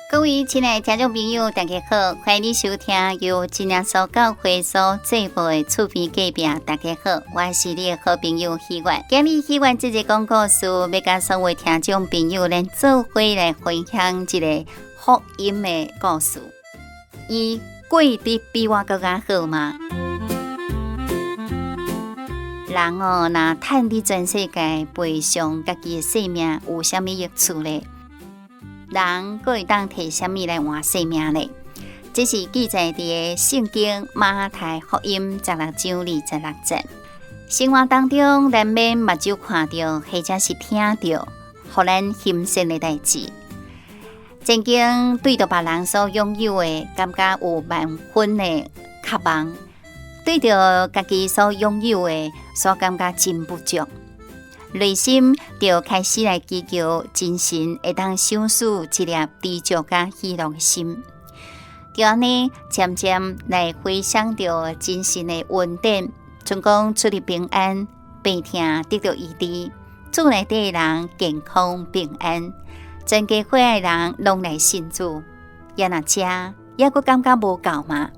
各位親愛的聽眾朋友，大家好，歡迎你收聽由真耶穌教會所製播的厝邊隔壁。大家好，我是你的好朋友喜月。今日喜月這個講故事，欲佮所有聽眾朋友咱做伙來分享一個福音的故事。伊過得比我閣較好嗎？人哦，若趁佇全世界賠償家己的性命，有啥物益處呢？人閣會當提啥物來換性命呢？這是記載佇个聖經馬太福音16章26節。生活當中難免目睭看著，或者是聽著，予咱欣羨的代誌。曾經對著別人所擁有的，感覺有萬分的渴望；對著家己所擁有的，所感覺真不足。內心就開始來祈求真神會當賞賜一粒知足佮喜樂的心。就按呢，漸漸來回想著真神的恩典，像講出入平安，病痛得著醫治，厝內底的人健康平安。全家伙的人攏來信主，也若這猶閣感覺無夠嗎？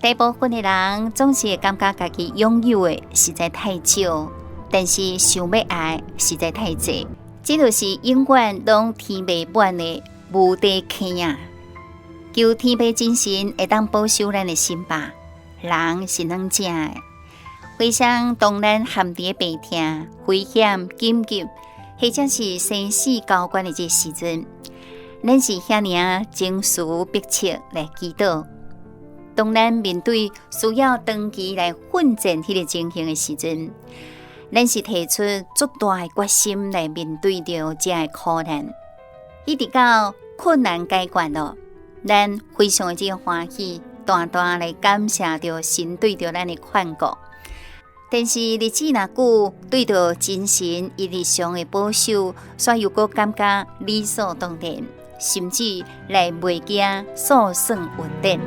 大部分的人總是會感覺家己擁有的實在太少，但是想欲愛實在太濟，這就是永遠攏填袂滿的無底坑啊！求天父真神會當保守咱的心吧。人是軟食的，回想當咱陷佇病痛、危險、緊急，或者是生死交關的這個時陣，咱是遐爾仔情緒迫切來祈禱。當咱面對需要長期來奮戰彼個情形的時陣，咱是提出足大的決心來面對著這个苦難，一直到困難解決了，咱非常之歡喜，大大來感謝著神對著咱的看顧。但是日子若久，對著真神伊日常的保守，煞又閣感覺理所當然，甚至來袂記數算恩典。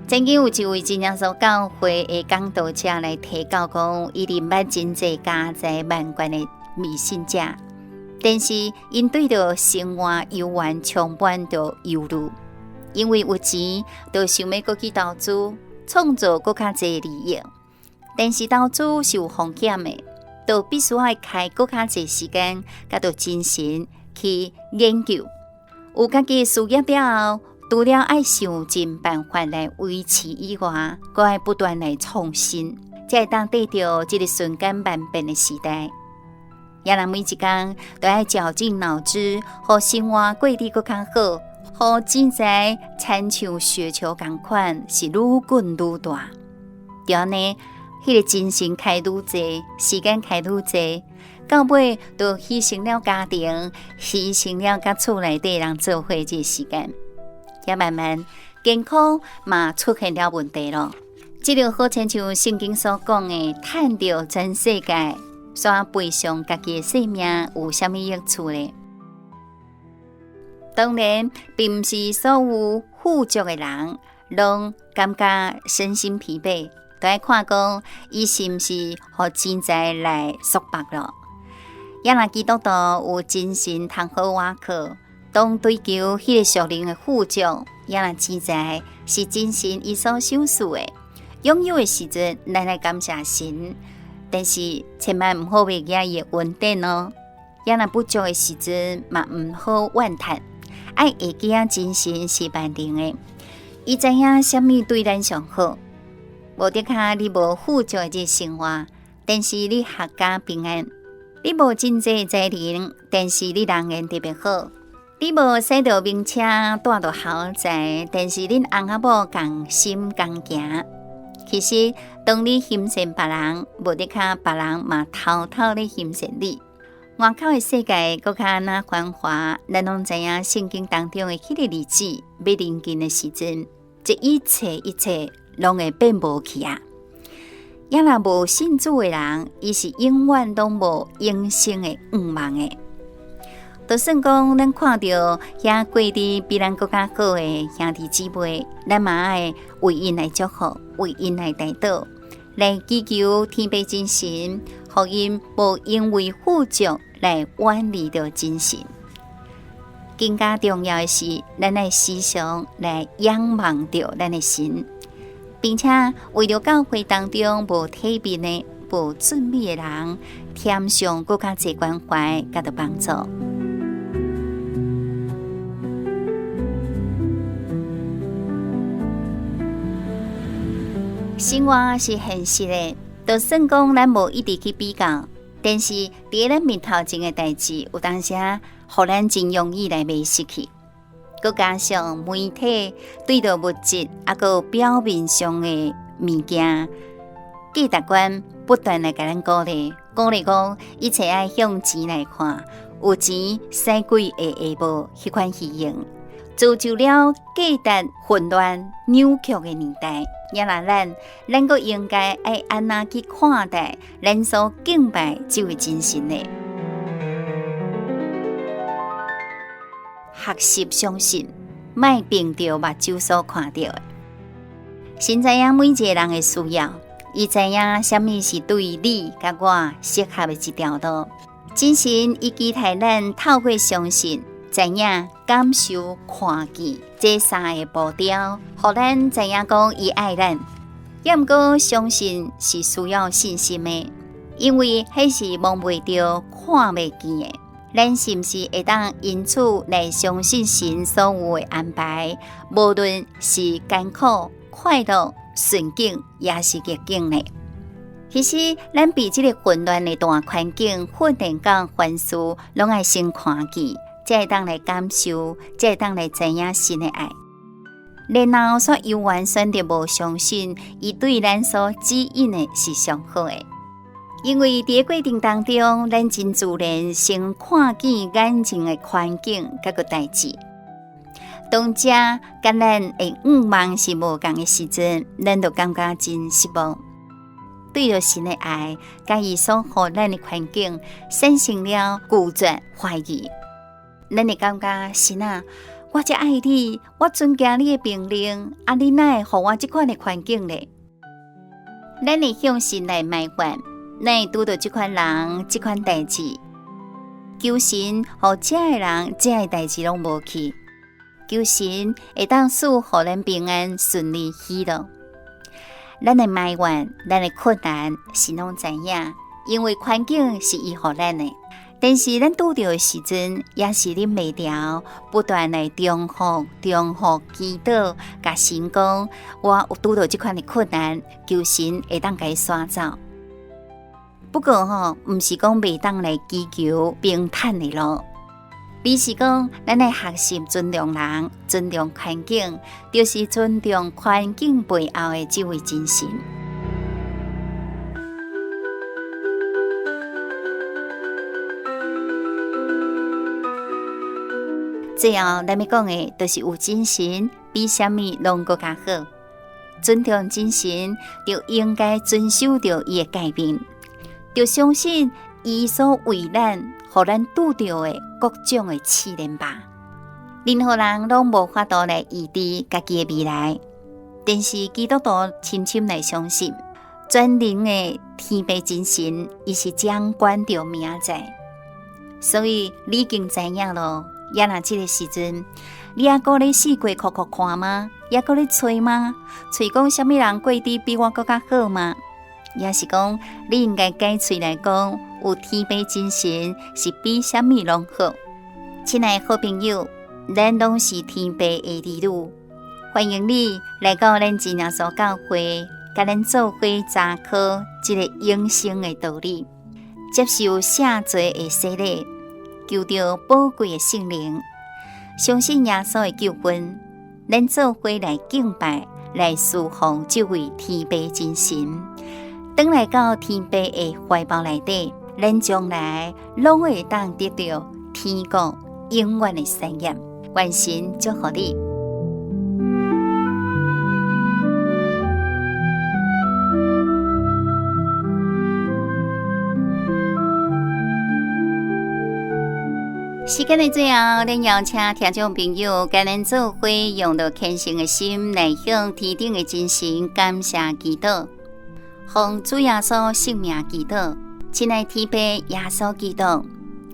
曾經有一位真耶穌教會的講道者來提到講，伊認捌真濟家財萬貫的迷信者。但是，𪜶對著生活猶原充滿著憂慮，因為有錢就想欲閣去投資，創造閣較濟利益。但是投資是有風險的，就必須愛開閣較濟時間，佮著精神去研究。有家己的事業了後，除了愛想盡辦法來維持以外，閣愛不斷來創新，才會當綴著這個瞬間萬變的時代。也若每一工都愛絞盡腦汁，予生活過得閣較好，予錢財親像雪球仝款，是愈滾愈大。就按呢，彼個精神開愈濟，時間開愈濟，到尾就犧牲了家庭，犧牲了佮厝內底人做伙這個時間，也慢慢健康嘛出現了問題囉。這就好親像聖經所講的，趁著全世界。煞賠償家己的性命有啥物益處呢？當然，並毋是所有富足的人攏感覺身心疲憊，都愛看講伊是毋是予錢財來束縛囉。也若基督徒有精神通好倚靠，當追求彼個屬靈的富足，也若錢財是真神伊所賞賜的，擁有的時陣，咱來感謝神。但是千萬毋好袂記伊的恩典哦，也若不足的時陣嘛毋好怨嘆，愛會記仔真神是萬能的，伊知影啥物對咱上好。無的確你無富足的這生活，但是你闔家平安；你無真濟財能，但是你人緣特別好；你無駛著名車，蹛著豪宅，但是恁翁仔某仝心仝行。其實，當你欣羨別人，無的確別人嘛偷偷咧欣羨你。外口的世界閣較按怎繁華，咱攏知影聖經當中的彼個日子，欲臨近的時陣，這一切一切攏會變無去啊！也若無信主的人，伊是永遠攏無永生的願望的。就算講咱看著遐過得比咱閣較好的兄弟姊妹，咱嘛愛為𪜶來祝福，為𪜶來代禱，來祈求天父真神，予𪜶無因為富足來遠離著真神。更加重要的是，咱愛時常來仰望著咱的神，並且為著教會當中無體面的、無俊美的人，添上閣較濟關懷佮著幫助。生活是現實的，就算講咱無一直去比較，但是佇咱面頭前的代誌，有當時予咱真容易來迷失去。閣加上媒體對著物質，猶閣有表面上的物件，價值觀不斷來共咱鼓勵，鼓勵講一切愛向錢來看，有錢使鬼會下無彼款虛榮，造就了價值混亂扭曲的年代。也若咱，咱閣應該愛按怎去看待咱所敬拜這位真神呢？學習相信，莫憑著目睭所看著的。神知影每一个人的需要，伊知影啥物是對你佮我適合的一條路。真神伊期待咱透過相信、知影、感受、看見這三个步驟，予咱知影講伊愛咱。猶毋過相信是需要信心的，因為彼是摸袂著、看袂見的。咱是毋是會當因此來相信神所有的安排？無論是艱苦、快樂、順境，抑是逆境呢？其實，咱被這个混亂的大環境訓練到凡事攏愛先看見，才會當來感受，才會當來知影神的愛。然後，煞猶原選擇無相信，伊對咱所指引的是上好的。因為佇個過程當中，咱真自然先看見眼前的環境佮個代誌。當這佮咱的願望是無仝的時陣，咱就感覺真失望。對著神的愛，佮伊所予咱的環境，產生了拒絕懷疑。咱會感覺神啊，我遮愛你，我遵行你的命令，啊，你哪會予我這款的環境呢？咱會向神來埋怨，咱會拄著這款人、這款代誌，求神予這个人、這个代誌攏無去，求神會當賜予咱平安、順利、喜樂。咱的埋怨、咱的困難，神攏知影，因為環境是伊予咱的。但是咱拄著的時陣，也是忍袂牢，不斷來重複、重複祈禱，共神講：我有拄著這款的困難，求神會當共伊徙走。不過吼，毋是講袂當來祈求平坦的路，而是講咱愛學習尊重人、尊重環境，就是尊重環境背後的這位真神。最後，咱欲講的，就是有真神比啥物攏閣較好。尊重真神，就應該遵守著伊的誡命，就相信伊所為咱、予咱拄著的各種的試煉吧。任何人攏無法度來預知家己的未來，但是基督徒深深來相信，全能的天父真神，伊是掌管著明仔載，所以你已經知影囉。猶若這个時陣，你猶閣咧四界苦苦看嗎？猶閣咧揣嗎？揣講啥物人過得比我閣較好嗎？抑是講你應該改喙來講，有天父真神是比啥物攏好。親愛的好朋友，咱攏是天父的兒女，歡迎你來到咱真耶穌教會，佮咱做伙查考這个永生的道理，接受赦罪的洗禮。求著寶貴的聖靈，相信耶穌的救恩，咱做伙來敬拜，來侍奉這位天父真神。轉來到天父的懷抱內底，咱將來攏會當得著天國永遠的產業。願神祝福你。時間的最後，咱邀請聽眾朋友，共咱做伙用著虔誠的心來向天頂的真神感謝祈禱，奉主耶穌聖名祈禱。親愛天父耶穌基督，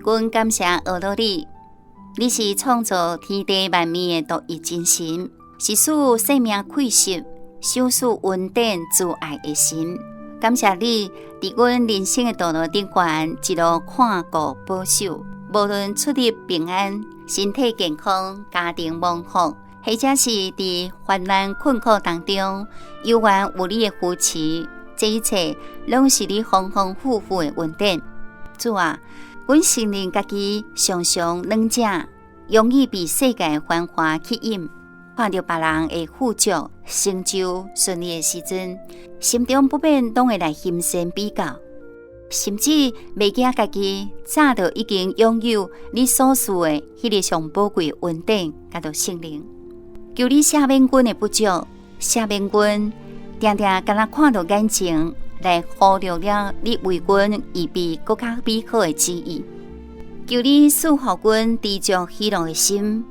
阮感謝阿羅你，你是創造天地萬物的獨一真神，是賜生命氣息、賞賜恩典、慈愛的神。感謝你，佇阮人生的道路頂懸一路看顧保守。無論出入平安、身體健康、家庭蒙福，或者是佇患難困苦當中，猶原有你的扶持，這一切攏是你豐豐富富的恩典。主啊，阮承認家己常常軟弱，容易被世界繁華吸引，看著別人的富足、成就、順利的時陣，心中不免攏會來心生比較。甚至袂記家己早就已經擁有你所賜的彼个上寶貴恩典，佮著聖靈。求你赦免阮的不足，赦免阮定定敢若看著眼前來忽略了你為阮預備閣較美好的旨意。求你賜予阮知足喜樂的心，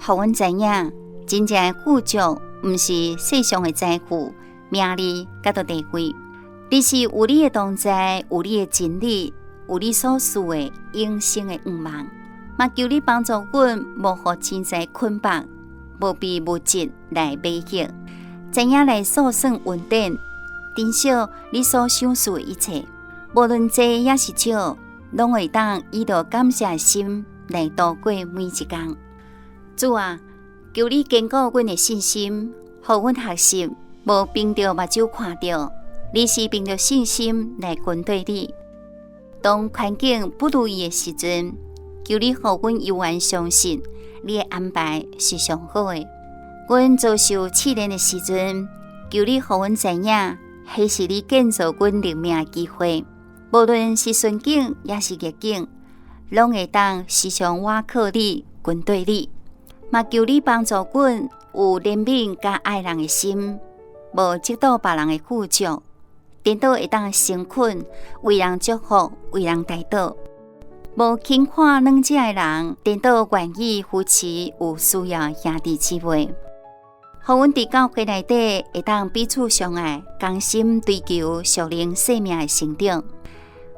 予阮知影真正的富足毋是世上的財富、名利佮著地位。而是有你的同在，有你的真理，有你所賜的永生的願望。嘛求你幫助阮，無予錢財捆綁，無被物質來迷惑，知影來數算恩典，珍惜你所賞賜的一切，無論濟抑是少，攏會當以著感謝的心來度過每一工。主啊，求你堅固阮的信心，予阮學習，無憑著目睭看著。而是憑著信心來跟隨你。當環境不如意的時陣，求你予阮猶原相信你的安排是上好的。阮遭受試煉的時陣，求你予阮知影，彼是你建造阮靈命的機會。無論是順境抑是逆境，攏會當時常倚靠你，跟隨你。嘛求你幫助阮有憐憫佮愛人的心，無嫉妒別人的富足。顛倒會當誠懇為人祝福，為人代禱，無輕看軟弱的人，顛倒願意扶持有需要的兄弟姊妹。予阮佇教會內底會當彼此相愛，同心追求屬靈生命的成長。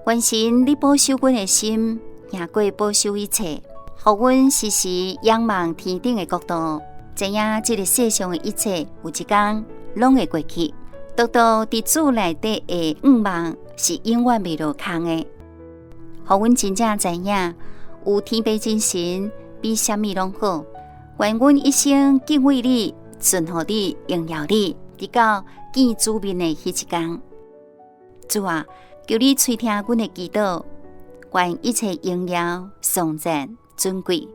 願神你保守阮的心，贏過保守一切，予阮時時仰望天頂的國度，知影這个世上的一切有一天攏會過去。獨獨佇主內底的願望是永遠袂落空的，予阮真正知影有天父真神比啥物攏好。願阮一生敬畏你、順服你、榮耀你，直到見主面的彼一天。主啊，求你垂聽阮的祈禱，願一切榮耀、頌讚、尊貴，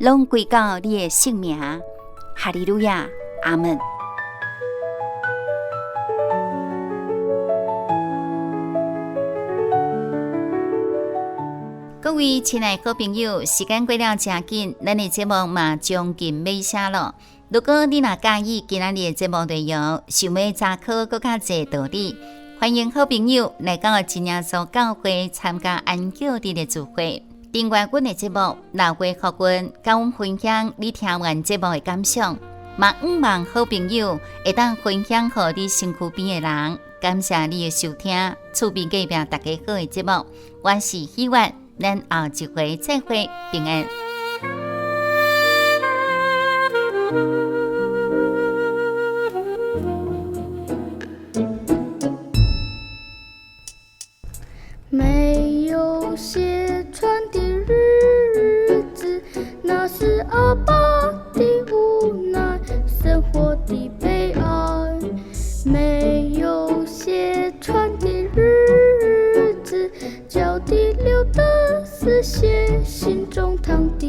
攏歸到你的聖名。哈利路亞，阿門。各位親愛好朋友，時間過了誠緊，咱的節目嘛將近尾聲囉。如果你若佮意今仔日的節目內容，想欲查考閣較濟道理，歡迎好朋友來到真耶穌教會參加安息日的聚會，訂閱阮的節目，留話予阮，佮阮分享你聽完節目的感想。嘛，向望好朋友會當分享予你身軀邊的人。感謝你的收聽，厝邊隔壁大家好的節目，我是喜月，咱後一回再會，平安。沒有血穿的日子，那是阿爸的無奈，生活的悲哀。沒有血穿的日子，腳底流的是血，心中淌的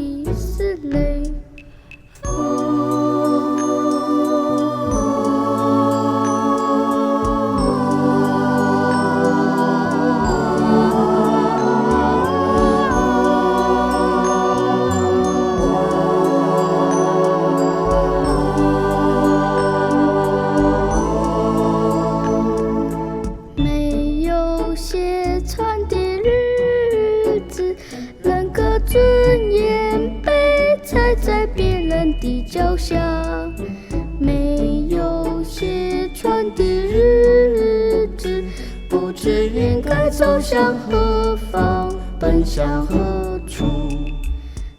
知應該走向何方，奔向何處。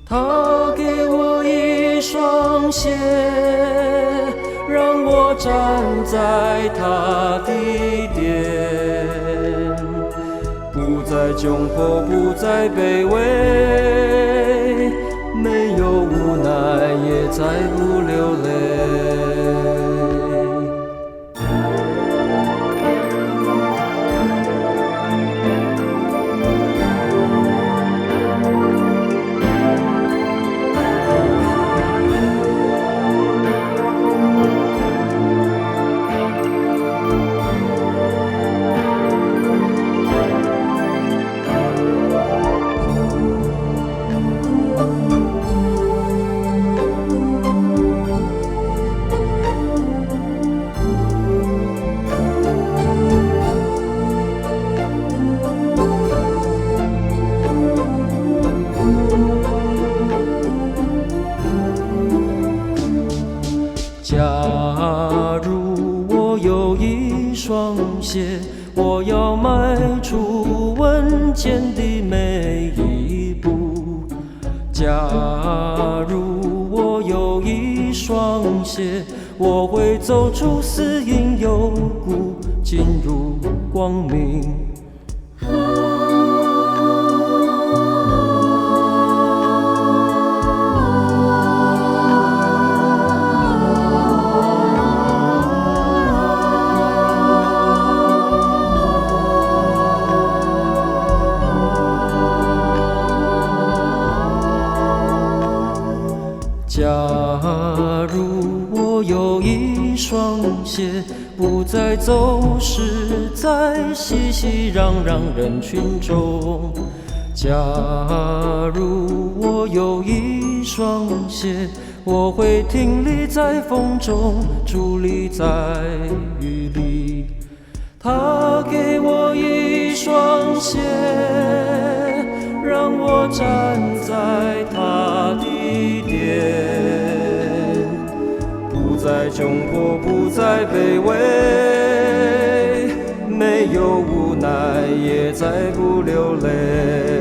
他給我一雙鞋，讓我站在他的殿，不再窘迫，不再卑微，沒有無奈，也再不流淚。假如我有一雙鞋，我要邁出穩健的每一步。假如我有一雙鞋，我會走出死蔭幽谷，進入光明。假如我有一雙鞋，不再走失在熙熙攘攘人群中。假如我有一雙鞋，我會挺立在風中，佇立在雨裡。他給我一雙鞋，讓我站在他的殿，不再窘迫，不再卑微，沒有無奈，也再不流淚。